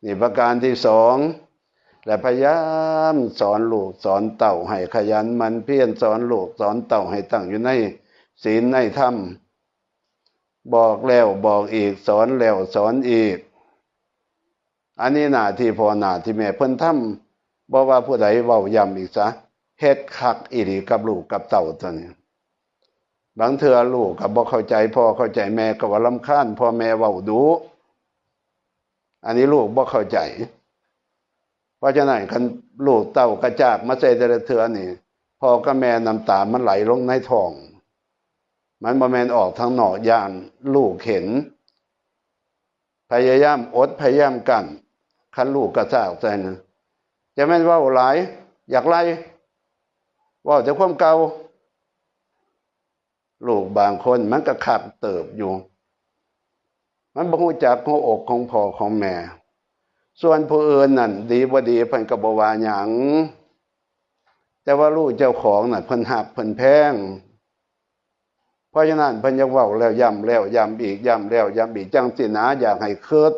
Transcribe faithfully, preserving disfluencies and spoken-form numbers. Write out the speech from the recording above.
นี่ประการที่สอง และพยายามสอนลูกสอนเต้าให้ขยันหมั่นเพียร สอนลูกสอนเต้าให้ตั้งอยู่ในศีลในธรรม บอกแล้วบอกอีก สอนแล้วสอนอีก อันนี้หน้าที่พ่อหน้าที่แม่เพิ่นทำ บ่ว่าผู้ใดเว้าย้ำอีกซะ เฮ็ดคักอีหลีกับลูกกับเต้าตัวนี้ บางเทื่อลูกก็บ่เข้าใจพ่อเข้าใจแม่ ก็ว่ารำคาญพ่อแม่เว้าดุ อันนี้ลูกบ่เข้าใจ เพราะฉะนั้นคันลูกเต้ากระจากมาใส่แต่ละเทื่อนี่ พ่อกับแม่น้ำตามันไหลลงในท้อง มันบ่แม่นออกทางนอก ย้านลูกเห็น พยายามอดพยายามกั้น คันลูกกระชากใส่นะ จะแม่นเว้าหลาย อยากไล่ เว้าแต่ความเก่า ลูกบางคนมันก็คักเติบอยู่ มันบ่ฮู้จักหัวอกของพ่อของแม่ ส่วนผู้อื่นนั่นดีบ่ดีเพิ่นก็บ่ว่าหยัง แต่ว่าลูกเจ้าของน่ะเพิ่นฮักเพิ่นแพง เพราะฉะนั้นเพิ่นอยากเว้าแล้วย้ำแล้วย้ำอีก ย้ำแล้วย้ำอีก จั่งซี้นะ อยากให้คิด